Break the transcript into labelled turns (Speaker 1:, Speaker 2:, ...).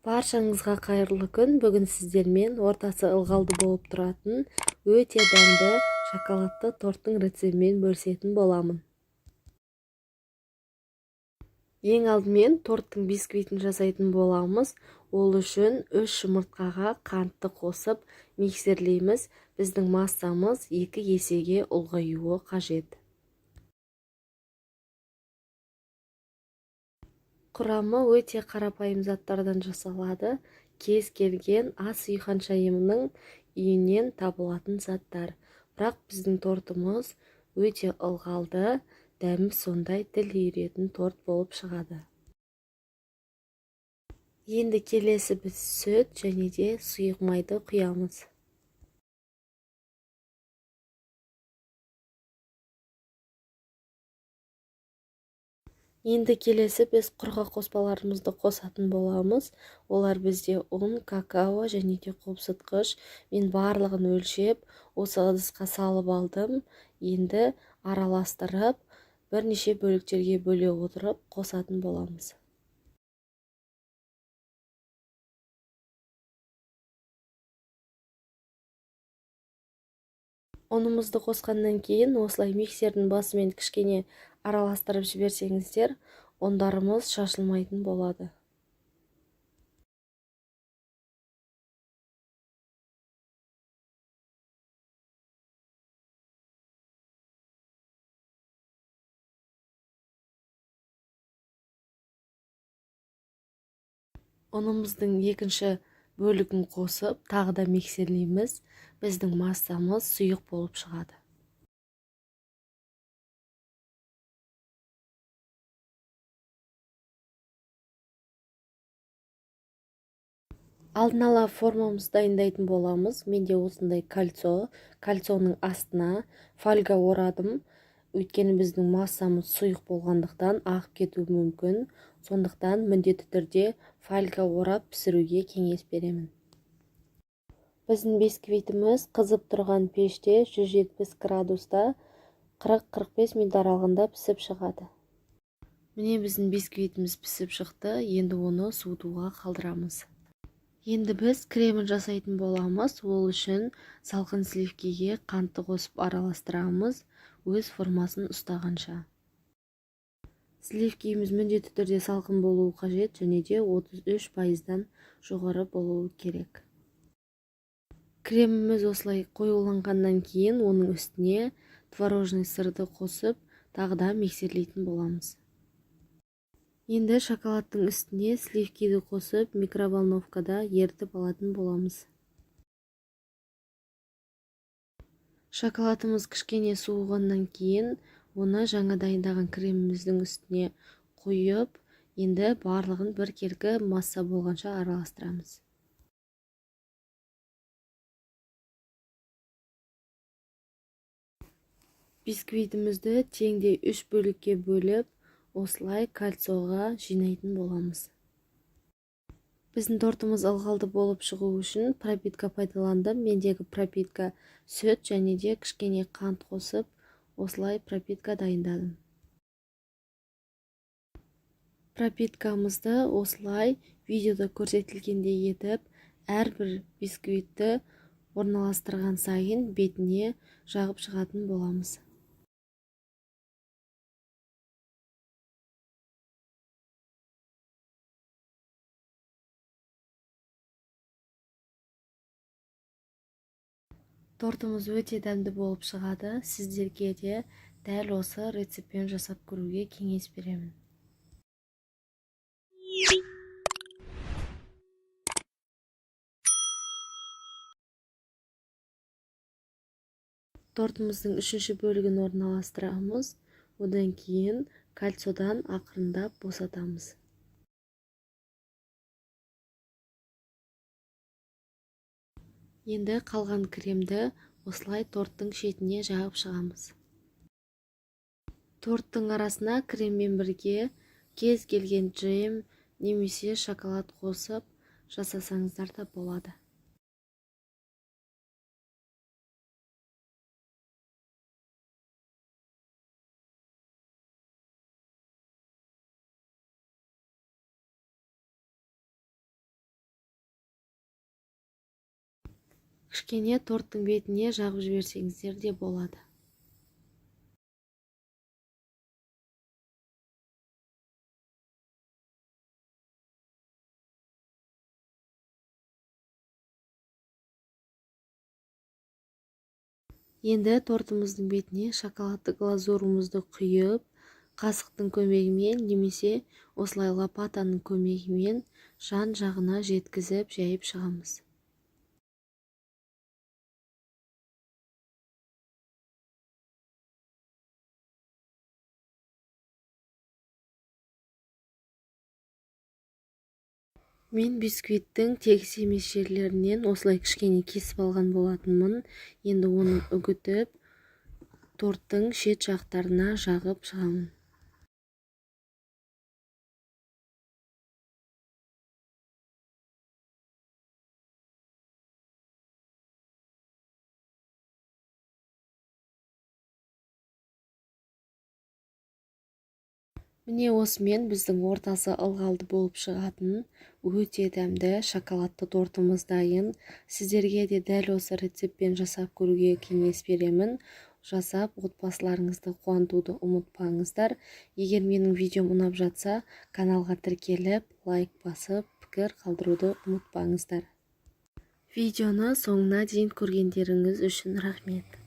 Speaker 1: Баршаңызға қайырлы күн. Бүгін сіздермен ортасы ылғалды болып тұратын өте дәмді шоколадты торттың рецептімен бөлісетін боламын. Ең алдымен торттың бисквитін жасайтын боламыз. Ол үшін 3 жұмыртқаға қантты қосып миксерлейміз. Біздің массамыз 2 есеге ұлғаюы қажет. Құрамы өте қарапайым заттардан жасалады. Кез келген ас үй ханшайымының үйінен табылатын заттар. Бірақ біздің тортымыз өте ылғалды, дәмі сондай тіл үйіретін торт болып шығады. Енді келесі біз сүт және де сұйық майды құямыз. Енді келесі біз құрғақ қоспаларымызды қосатын боламыз. Олар бізде ұн, какао және де қопсытқыш. Мен барлығын өлшеп, осы ыдысқа салып алдым. Енді араластырып, бірнеше бөліктерге бөле отырып қосатын боламыз. Ұнымызды қосқаннан кейін осылай миксердің басымен кішкене араластырып жіберсеңіздер, ұндарымыз шашылмайтын болады. Ұнымыздың екінші бөлігін қосып, тағы да миксерлейміз. Біздің массамыз сұйық болып шығады. Алдын ала формамызды дайындайтын боламыз. Менде осындай кольцо. Кольцоның астына фольга орадым. Өйткені біздің массамыз сұйық болғандықтан ағып кетуі мүмкін. Сондықтан міндетті түрде фольга орап пісіруге кеңес беремін. Біздің бисквитіміз қызып тұрған пеште 170 градуста 40-45 минут аралығында пісіп шығады. Міне біздің бисквитіміз пісіп шықты. Енді оны суытуға қалдырамыз. Енді біз кремін жасайтын боламыз. Ол үшін салқын сливкеге қантты қосып араластырамыз, өз формасын ұстағанша. Сливкеміз міндетті түрде салқын болуы қажет және де 33%-дан жоғары болуы керек. Креміміз осылай қоюланғаннан кейін оның үстіне творожный сырды қосып, тағы да миксерлейтін боламыз. Енді шоколадтың үстіне сливкиді қосып, микроволновкада ерітіп алатын боламыз. Шоколадымыз кішкене суығаннан кейін оны жаңа дайындаған креміміздің үстіне құйып, енді барлығын біркелкі масса болғанша араластырамыз. Бисквитімізді теңдей 3 бөлікке бөліп, осылай кольцоға жинайтын боламыз. Біздің тортымыз ылғалды болып шығу үшін пропитка пайдаландым. Мендегі пропитка сүт және де кішкене қант қосып, осылай пропитка дайындадым. Пропиткамызды осылай видеода көрсетілгендей етіп, әрбір бисквитті орналастырған сайын бетіне жағып шығатын боламыз. Тортымыз өте дәмді болып шығады. Сіздерге де дәл осы рецептпен жасап көруге кеңес беремін. Тортымыздың үшінші бөлігін орналастырамыз. Одан кейін кольцодан ақырындап босатамыз. Енді қалған кремді осылай торттың шетіне жағып шығамыз. Торттың арасына креммен бірге кез келген джем немесе шоколад қосып жасасаңыздар да болады. Кішкене торттың бетіне жағып жіберсеңіздер де болады. Енді тортымыздың бетіне шоколадты глазурымызды құйып, қасықтың көмегімен немесе осылай лопатаның көмегімен жан-жағына жеткізіп жайып шығамыз. Мен бисквиттің тегіс емес жерлерінен осылай кішкене кесіп алған болатынмын. Енді оны үгітіп, торттың шет жақтарына жағып шығамын. Міне осымен біздің ортасы ылғалды болып шығатын өте дәмді шоколадты тортымыз дайын. Сіздерге де дәл осы рецептпен жасап көруге кеңес беремін. Жасап отбасыларыңызды қуантуды ұмытпаңыздар. Егер менің видеом ұнап жатса, каналға тіркеліп, лайк басып, пікір қалдыруды ұмытпаңыздар. Видеоны соңына дейін көргендеріңіз үшін рахмет.